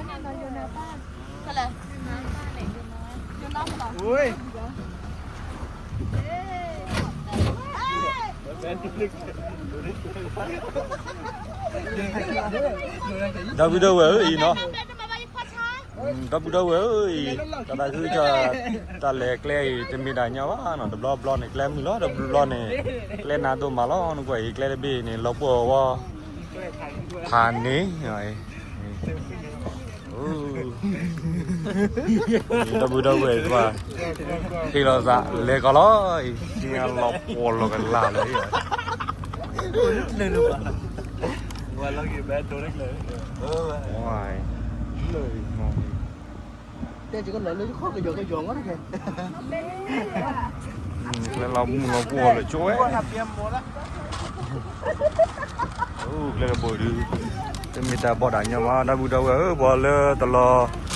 ဒီပုၢ်ဒီဝဲၢ်ဧၢအံၤနီၤ, ဒီပုၢ်ဒီဝဲၢ်ဧၢအံၤ, တၢ်သးခုကစီၣ်, တၢ်လဲၤကျဲအံၤ တမ့ၢ်တၢ်ညီဘၣ်နီၤ, တဘျီဘျီန့ၣ် ကျဲမုာ်လီၤ, တဘျီဘျီန့ၣ် ကျဲနးဒိၣ်မးလီၤ, နကွၢ်အံၤ ကျဲတဘ့ၣ်န့ၣ် လီၤပှီၢ်ဝဲ ဖးန့ၣ် ဒီပုၢ်ဒီဝဲၢ်တဖၣ်, ဟ့ၣ်လီၤသး လဲၤကီးလီၤအံၤ, လီၤပှီၢ်လီၤကလၢ်လီၤအံၤ, ကျဲလီၤမုၢ်လီၤပှီၢ်လၢကၠိဝဲ ကျဲတဘိဒုး, တမ့ၢ်တၢ်ဘီၣ်တၢ်ညီဘၣ် ဒီပုၢ်ဒီဝဲၢ်ဧၢ, ပှၤလၢတလီၤဘၣ်ညီနုၢ်ကျဲဘိဂၤဒုးနီၤ, ပှၤလၢတလီၤတ့ၢ်ညီနုၢ်ဘၣ်ကျဲတဘိဂၤဒုး, ညီညီဒုး, မၤတဂ့ၤ ဒီပုၢ်ဒီဝဲၢ်, တမ့ၢ်တၢ်ဂ့ၢ်လိာ်ကွဲဘၣ်အံၤ အဝဲပလဲၤလၢတၢ်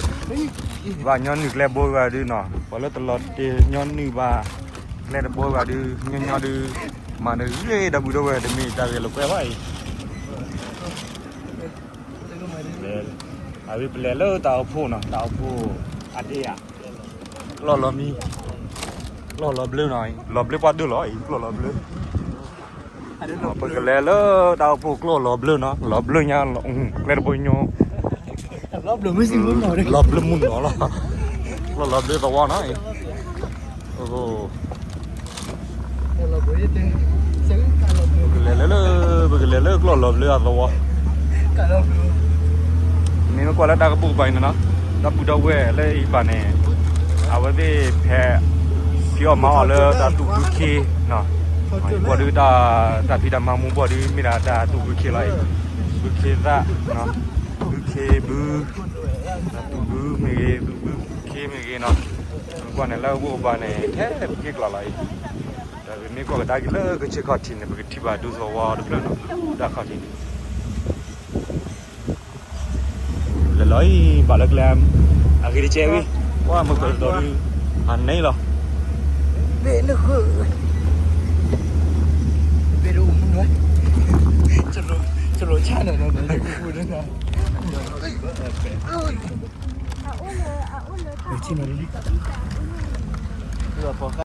အိၣ်ဖှိၣ်နီၤ, တၢ်အိၣ်ဖှိၣ်အဒ့ဧါ, ကျီၢ်လီၤမံ, ကျီၢ်လီၤဘျၢနီၤ, လီၤဘျၢပှၤဒိၣ်လီၤအံၤ, ကျီၢ်လီၤဘျၢ, ပကလဲၤလၢတၢ်အိၣ်ဖှိၣ်ကျီၢ်လီၤဘျၢနီၤ, လီၤဘျၢညါ, ကျဲတဘိညိ, လီၤဘျၢမုၢ်နီၤလီၤ, ကျီၢ်လီၤဘျၢသဝီနီၤအံၤ, ပကလဲၤလၢ, ပကလဲၤလၢကျီၢ်လီၤဘျၢအသဝီ, မ့ၢ်မ့ၢ်ကွၢ်လၢတၢ်ကပိာ်ကပၤအံၤန့ၣ်နီၤ, ဒီပုၢ်ဒီဝဲၢ်လၢအံၤပၤန့ၣ်, အဝဲသ့ၣ်ဖဲး, ဖံးအီၣ်မၤအီၣ်လၢတၢ်သူၣ်ဘုခ့, ဘီၣ်ဒုးတၢ်, တၢ်ဖံးတၢ်မၤမူဘီၣ်ဒုး မ့ၢ်ဒၣ်တၢ်သူၣ်ဘုခ့လီၤအံၤ, ဘုခ့သၣ်, ဘုခ့ဘု, သူၣ်ဘုမ့ၢ်ဂ့ၤ, သူၣ်ဘုခ့မ့ၢ်ဂ့ၤနီၤ, ကွၢ်န့ၣ်လၢအအိၣ်ဘၣ်န့ၣ် ထဲပက့ၢ်ကျီၢ်လီၤအံၤ, ဒီးပမ့ၢ်ကွၢ်ကဒါက့ၤလၢကဆ့ကီၢ်ထံးန့ၣ် ပကထံၣ်ဘၣ်ဒူသဝီတဖျၢၣ်နီၤ, ဒၣ်ခီၣ်ထံးန့ၣ် လဲၤလီၤအံၤ ဘၣ်လၢကျဲ, အဂ့ၤတကဲဝံၤ, ကွၢ်မ့ၢ်ကွၢ်တတီၤဒုး, အန့ၣ်လီၤ, ဘ့ၣ်နဃု, ဘ့ၣ်တအိၣ်မူနီၤ, ကလိၤဆၣ်နီၤ, အအိၣ်လၢ, အအိၣ်လၢ